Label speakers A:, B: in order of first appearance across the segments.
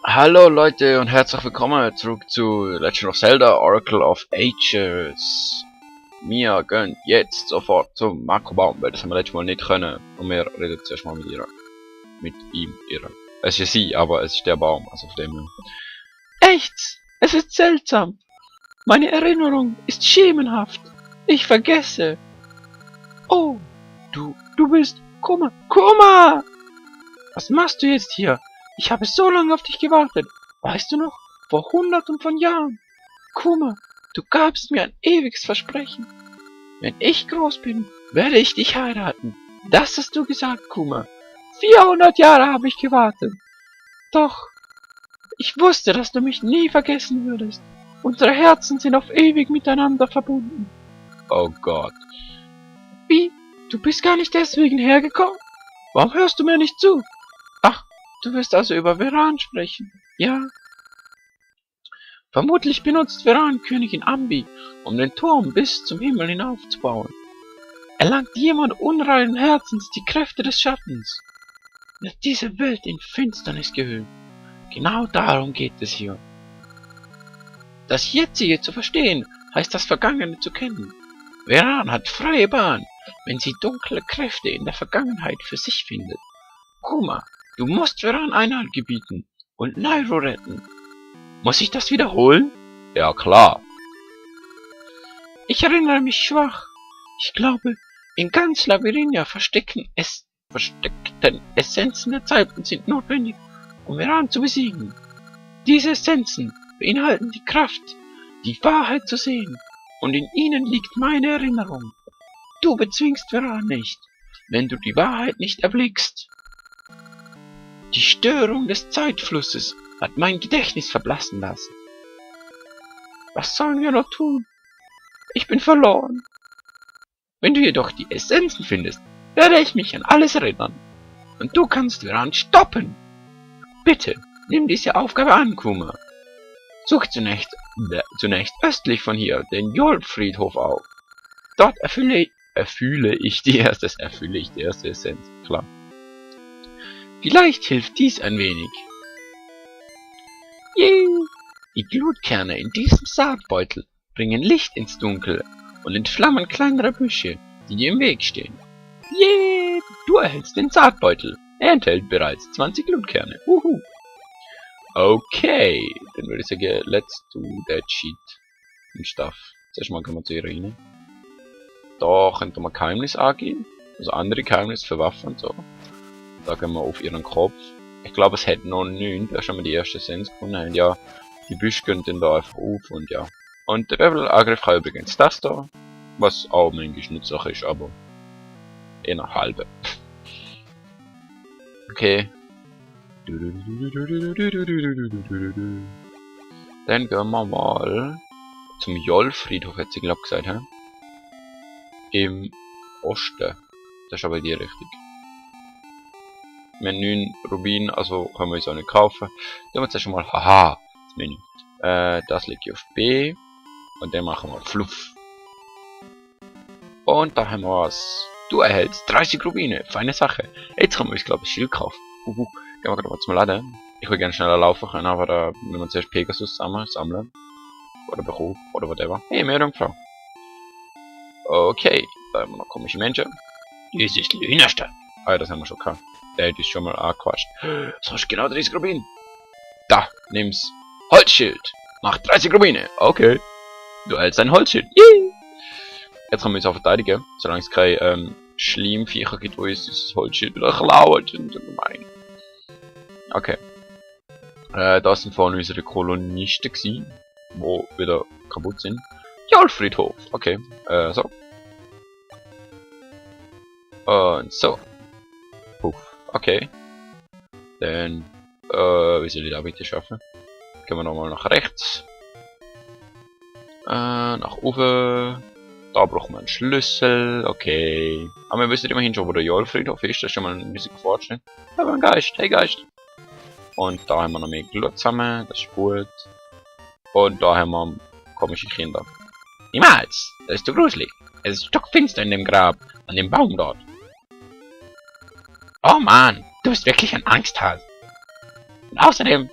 A: Hallo Leute und herzlich willkommen zurück zu Legend of Zelda Oracle of Ages. Wir gehen jetzt sofort zum Makrobaum, weil das haben wir letztes Mal nicht können. Und wir reden zuerst mal mit ihr. Mit ihm, ihrer. Es ist ja sie, aber es ist der Baum, also auf dem her.
B: Echt? Es ist seltsam. Meine Erinnerung ist schemenhaft. Ich vergesse. Oh, du bist Kuma. Kuma! Was machst du jetzt hier? Ich habe so lange auf dich gewartet. Weißt du noch? Vor Hunderten von Jahren. Kuma, du gabst mir ein ewiges Versprechen. Wenn ich groß bin, werde ich dich heiraten. Das hast du gesagt, Kuma. 400 Jahre habe ich gewartet. Doch, ich wusste, dass du mich nie vergessen würdest. Unsere Herzen sind auf ewig miteinander verbunden.
A: Oh Gott.
B: Wie? Du bist gar nicht deswegen hergekommen? Warum hörst du mir nicht zu? Ach, du wirst also über Veran sprechen. Ja. Vermutlich benutzt Veran Königin Ambi, um den Turm bis zum Himmel hinaufzubauen. Erlangt jemand unreinen Herzens die Kräfte des Schattens, wird diese Welt in Finsternis gehüllt. Genau darum geht es hier. Das Jetzige zu verstehen, heißt das Vergangene zu kennen. Veran hat freie Bahn, wenn sie dunkle Kräfte in der Vergangenheit für sich findet. Kuma, du musst Veran Einhalt gebieten und Nairo retten. Muss ich das wiederholen?
A: Ja klar.
B: Ich erinnere mich schwach. Ich glaube, in ganz Labyrinthia versteckten Essenzen der Zeiten sind notwendig, um Veran zu besiegen. Diese Essenzen beinhalten die Kraft, die Wahrheit zu sehen, und in ihnen liegt meine Erinnerung. Du bezwingst Veran nicht, wenn du die Wahrheit nicht erblickst. Die Störung des Zeitflusses hat mein Gedächtnis verblassen lassen. Was sollen wir noch tun? Ich bin verloren. Wenn du jedoch die Essenzen findest, werde ich mich an alles erinnern. Und du kannst Veran stoppen. Bitte, nimm diese Aufgabe an, Kuma. Such zunächst östlich von hier den Jolf-Friedhof auf. Dort erfülle ich die erste Essenz, klar. Vielleicht hilft dies ein wenig. Yay! Die Glutkerne in diesem Saatbeutel bringen Licht ins Dunkel und entflammen kleinere Büsche, die dir im Weg stehen. Yay! Du erhältst den Saatbeutel. Er enthält bereits 20 Glutkerne. Uhu. Okay, dann würde ich sagen, let's do that shit. Und Stuff. Zuerst mal gehen wir zu ihr rein. Da könnte man Geheimnis angeben. Also andere Geheimnisse für Waffen und so. Da gehen wir auf ihren Kopf. Ich glaube, es hat noch 9. Da schon mal die erste Essenz gefunden haben. Ja, die Büsche gehen dann da einfach auf und ja. Und der Levelangriff kann übrigens das da. Was auch manchmal nützlich ist, aber eher halbe. Okay. Dann gehen wir mal zum Jolf-Friedhof, hat sie glaube ich gesagt, hä? Im Osten. Das ist aber die Richtung. Wir haben 9 Rubin, also können wir uns auch nicht kaufen. Dann haben wir zuerst mal, haha, das Menü. Das liegt hier auf B. Und dann machen wir Fluff. Und da haben wir was. Du erhältst 30 Rubine, feine Sache. Jetzt können wir uns glaube ich Schild kaufen. Gehen wir gerade mal zum Laden. Ich will gerne schneller laufen können, aber da müssen wir zuerst Pegasus sammeln. Oder Beruf, oder whatever. Hey, Meerjungfrau. Okay, da haben wir noch komische Menschen. Dies ist die Hühnerstadt. Ah ja, das haben wir schon gehabt. Der hat uns schon mal angequatscht. So hast genau 30 Rubine. Da, nimm's. Holzschild. Macht 30 Rubine. Okay. Du hältst ein Holzschild. Yay. Jetzt können wir uns auch verteidigen. Solange es keine Schleimviecher gibt, wo uns das Holzschild wieder klauen. Gemein. Okay. Das sind vorhin unsere Kolonisten gewesen, wo wieder kaputt sind. Jolf-Friedhof. Okay. So. Und so. Puff. Okay. Dann, wie soll ich das bitte schaffen? Gehen wir nochmal nach rechts. Nach oben. Da brauchen wir einen Schlüssel. Okay. Aber wir wissen immerhin schon, wo der Jolf-Friedhof ist. Das ist schon mal ein riesiger Fortschritt. Aber ein Geist. Hey Geist. Und da haben wir noch mehr Glut zusammen. Das ist gut. Und da haben wir komische Kinder. Niemals! Das ist zu gruselig. Es ist stockfinster in dem Grab. An dem Baum dort. Oh Mann, du bist wirklich ein Angsthase. Und außerdem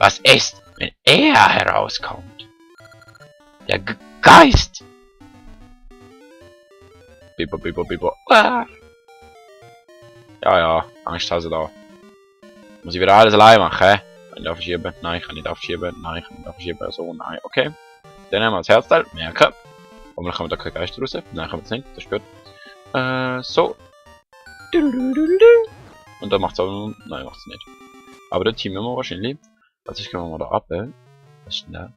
A: Was ist, wenn er herauskommt? Der Geist! Biber, biber, biber. Ah. Ja, Angsthase da. Muss ich wieder alles allein machen, hä? Kann ich da verschieben? Nein, ich kann nicht aufschieben. Nein, ich kann nicht aufschieben. So, nein, okay. Dann haben wir das Herzteil. Merken. Aber kommen da keine Geister raus. Nein, kommen wir nicht. Das ist gut. So. Und dann macht es auch. Nein, macht es nicht. Aber dann teamen wir wahrscheinlich. Also, ich gehe mal da ab. Was ist denn da?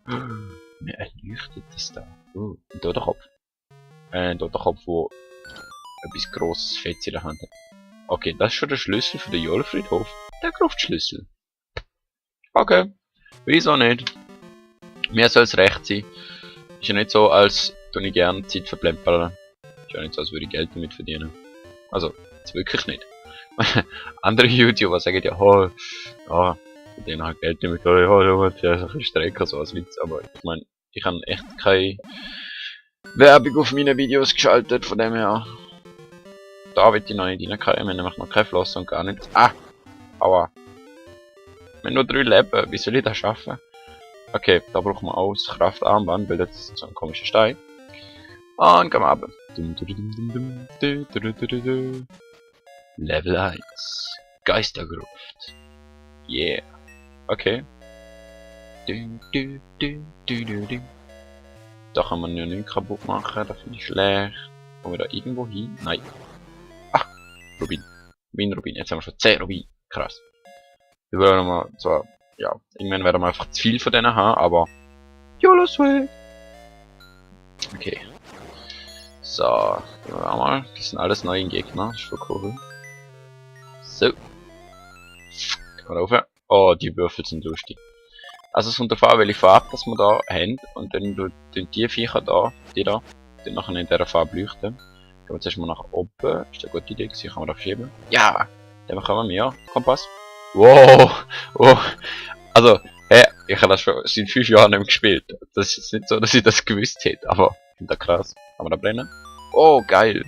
A: Mir erleuchtet das da. Ein toter Kopf. Ein toter Kopf, wo etwas grosses Fetz in der Hand hat. Okay, das ist schon der Schlüssel für den Johlfriedhof. Der Gruftschlüssel. Okay. Wieso nicht? Mir soll es recht sein. Ist ja nicht so, als tue ich gerne Zeit verplempern. Ist ja nicht so, als würde ich Geld damit verdienen. Also, jetzt wirklich nicht. Andere YouTuber sagen ja, oh, ja, verdienen halt Geld damit, oh, ja, der ist ein bisschen Strecker, so als Witz. Aber ich meine, ich habe echt keine Werbung auf meine Videos geschaltet, von dem her. Da wird ich noch nicht reinkommen, wir haben nämlich noch keine Flosse und gar nichts. Ah! Aua! Wir haben nur 3 Leben, wie soll ich das schaffen? Okay, da brauchen wir auch das Kraftarmband, weil das ist so ein komischer Stein. Und gehen wir runter. Level 1. Geistergruft. Yeah. Okay. Da kann man ja nichts kaputt machen, das finde ich schlecht. Kommen wir da irgendwo hin? Nein. Ach, Rubin. Rubin. Jetzt haben wir schon 10 Rubin. Krass. Wir wollen mal zwar, ja, irgendwann werden wir einfach zu viel von denen haben, aber. YOLO's way! Okay. So, gehen wir mal. Das sind alles neue Gegner, das ist voll cool. So. Gehen wir rauf. Oh, die Würfel sind lustig. Also es kommt davon an, welche Farbe das wir da haben. Und dann tun die Viecher da, die nachher in dieser Farbe leuchten. Gehen wir zuerst mal nach oben. Ist eine gute Idee gewesen, kann man da verschieben. Ja! Dann bekommen wir Kompass. Wow! Oh. Also, ich habe das schon seit 5 Jahren nicht mehr gespielt. Das ist jetzt nicht so, dass ich das gewusst hätte, aber ich finde das krass. Kann man da brennen? Oh, geil!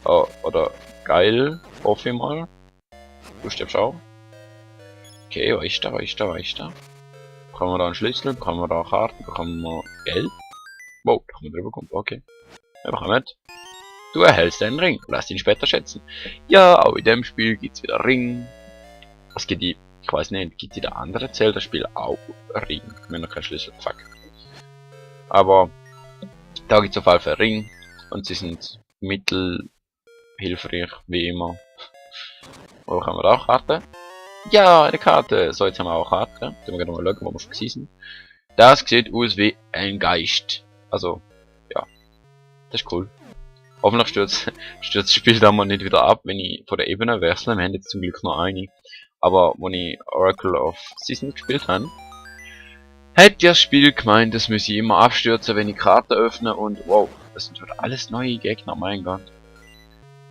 A: Oh, oder geil, hoffe ich mal. Du stirbst auch. Okay, was ist da? Bekommen wir da einen Schlüssel, bekommen wir da eine Karte, bekommen wir Geld. Wow, da können wir drüber kommen, okay. Wir bekommen. Du erhältst einen Ring, lass ihn später schätzen. Ja, auch in dem Spiel gibt's wieder Ring. Was geht die? Ich weiß nicht, gibt in der anderen Zelda-Spiel auch Ring? Wir haben noch keinen Schlüssel, fuck. Aber da gibt's auf jeden Fall Ring. Und sie sind mittelhilfreich, wie immer. Wo haben wir da Karte? Ja, eine Karte. So, jetzt haben wir auch eine Karte. Dann werden wir mal schauen, wo wir schon gewesen sind. Das sieht aus wie ein Geist. Also, ja. Das ist cool. Hoffentlich stürzt das Spiel da mal nicht wieder ab, wenn ich von der Ebene wechsle. Wir haben jetzt zum Glück noch eine. Aber wenn ich Oracle of Seasons gespielt habe, hat das Spiel gemeint, das müsse ich immer abstürzen, wenn ich Karte öffne. Und wow, das sind wieder alles neue Gegner, mein Gott.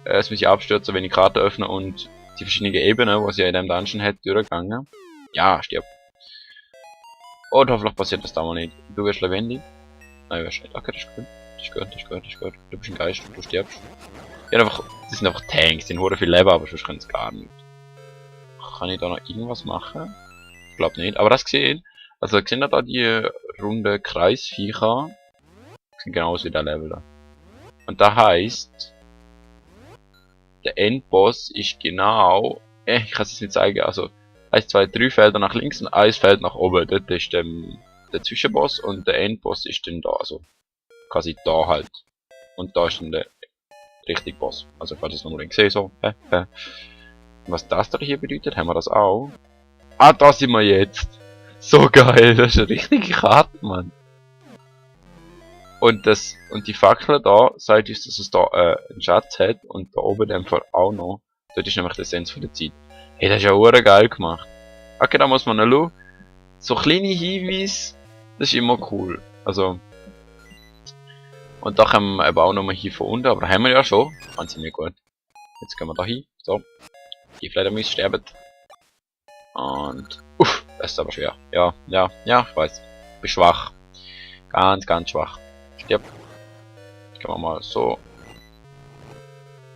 A: Es muss ich abstürzen, wenn ich Karte öffne und die verschiedenen Ebenen, was ich in dem Dungeon hätte, durchgegangen. Ja, stirb. Und hoffentlich passiert das da mal nicht. Du wirst lebendig. Nein, du wirst nicht. Okay, das ist gut. Das ist gut. Du bist ein Geist und du stirbst. Ja, einfach, das sind einfach Tanks, die haben viel Leben, aber sonst können sie gar nicht. Kann ich da noch irgendwas machen? Ich glaube nicht. Aber das gesehen. Also, sehen da die runde Kreisviecher. Sieht genau aus wie der Level da. Und da heißt, der Endboss ist genau, ich kann es jetzt nicht zeigen, also 1, 2, 3 Felder nach links und 1 Feld nach oben. Dort ist der Zwischenboss und der Endboss ist dann da, also quasi da halt. Und da ist dann der richtige Boss. Also falls ich es nochmal gesehen so. Was das da hier bedeutet, haben wir das auch. Ah, da sind wir jetzt. So geil, das ist eine richtige Karte, Mann. Und die Fackel da sagt uns, dass es da einen Schatz hat und da oben in dem Fall auch noch. Dort ist nämlich der Essenz von der Zeit. Hey, das ist ja hure geil gemacht. Okay, da muss man noch schauen. So kleine Hinweise, das ist immer cool. Also. Und da können wir eben auch nochmal hier von unten, aber haben wir ja schon. Ganz ziemlich gut. Jetzt gehen wir da hin. So. Die Fledermäuse sterben. Und. Das ist aber schwer. Ja, ich weiß. Bin schwach. Ganz schwach. Stirb. Gehen wir mal so.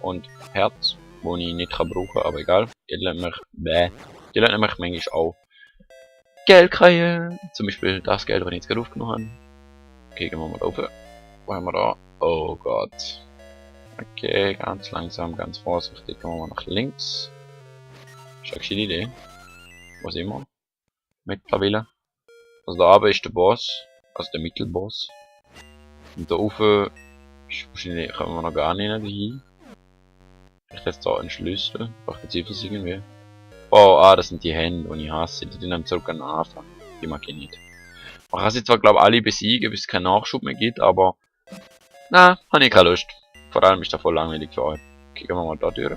A: Und Herz, wo ich nicht kann brauchen, aber egal. Die lassen mich manchmal auch Geld kriegen. Zum Beispiel das Geld, das ich jetzt gerade aufgenommen habe. Okay, gehen wir mal rauf. Wo haben wir da? Oh Gott. Okay, ganz langsam, ganz vorsichtig. Gehen wir mal nach links. Ist eine gescheite Idee. Was immer. Mittlerweile. Also da oben ist der Boss. Also der Mittelboss. Und da oben ist wahrscheinlich, kommen wir noch gar nicht hin. Ich jetzt da einen Schlüssel. Braucht jetzt etwas irgendwie. Oh, das sind die Hände, die ich hasse. Die nehmen zurück an den Anfang. Die mag ich nicht. Man kann sie zwar, glaube ich, alle besiegen, bis es keinen Nachschub mehr gibt, aber... Na, habe ich keine Lust. Vor allem ist das voll langweilig für euch. Okay, gehen wir mal da durch.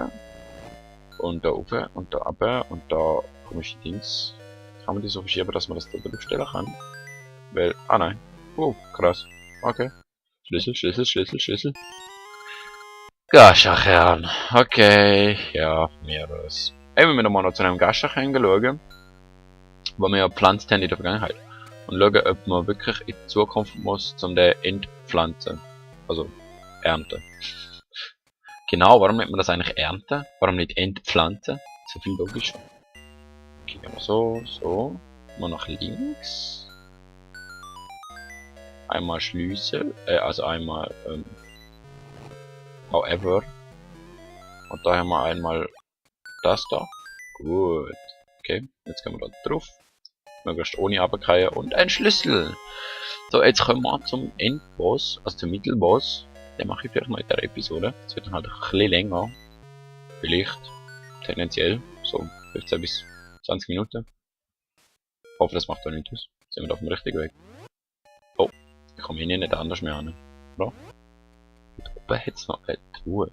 A: Und da oben und da runter und da komische Dings. Kann man die so verschieben, dass man das da draufstellen kann? Weil... Ah nein. Oh, krass. Okay. Schlüssel, Schlüssel, Schlüssel, Schlüssel. Gaschachern. Okay. Ja, mehr was. Ey, wir müssen mal noch zu einem Gaschachern schauen. Wo wir ja gepflanzt haben in der Vergangenheit. Und schauen, ob man wirklich in Zukunft muss, um den entpflanzen. Also, ernten. Genau, warum nennt man das eigentlich ernten? Warum nicht entpflanzen? So viel logischer. Okay, gehen wir so, so. Mal nach links. Einmal Schlüssel, also einmal, however. Und da haben wir einmal das da. Gut. Okay, jetzt gehen wir da drauf. Möglichst ohne runterkriegen und ein Schlüssel. So, jetzt kommen wir zum Endboss, also zum Mittelboss. Den mache ich vielleicht noch in der Episode. Das wird dann halt ein bisschen länger. Vielleicht. Tendenziell. So 15 bis 20 Minuten. Ich hoffe, das macht auch nicht aus. Sind wir da auf dem richtigen Weg. Oh, ich komme hier nicht anders mehr an. Oder? Da oben hat es noch eine Truhe.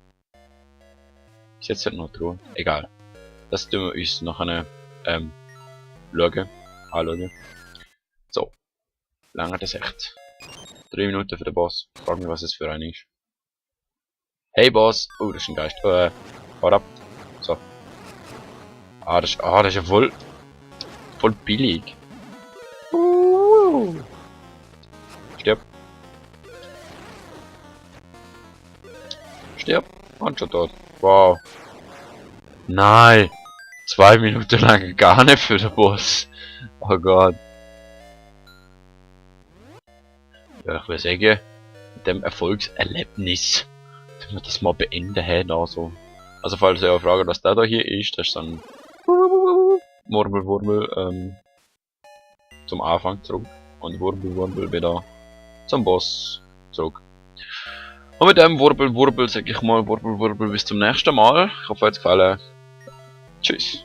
A: Ist jetzt halt noch eine Truhe. Egal. Das tun wir uns nachher anschauen. So. Lange das echt. 3 Minuten für den Boss. Frag mich, was es für ein ist. Hey Boss! Oh, das ist ein Geist. Warte ab. So. Das ist ja voll billig. Stirb. Stirb. Und schon tot. Wow. Nein. 2 Minuten lang gar nicht für den Boss. Oh Gott. Ja, ich würde sagen, mit dem Erfolgserlebnis können wir das mal beenden haben, also. Also falls ihr euch fragt, was der da hier ist, das ist so ein Wurmel, zum Anfang zurück und Wurmel wieder zum Boss zurück. Und mit dem Wurmel sage ich mal Wurmel bis zum nächsten Mal. Ich hoffe, es hat gefallen. Tschüss.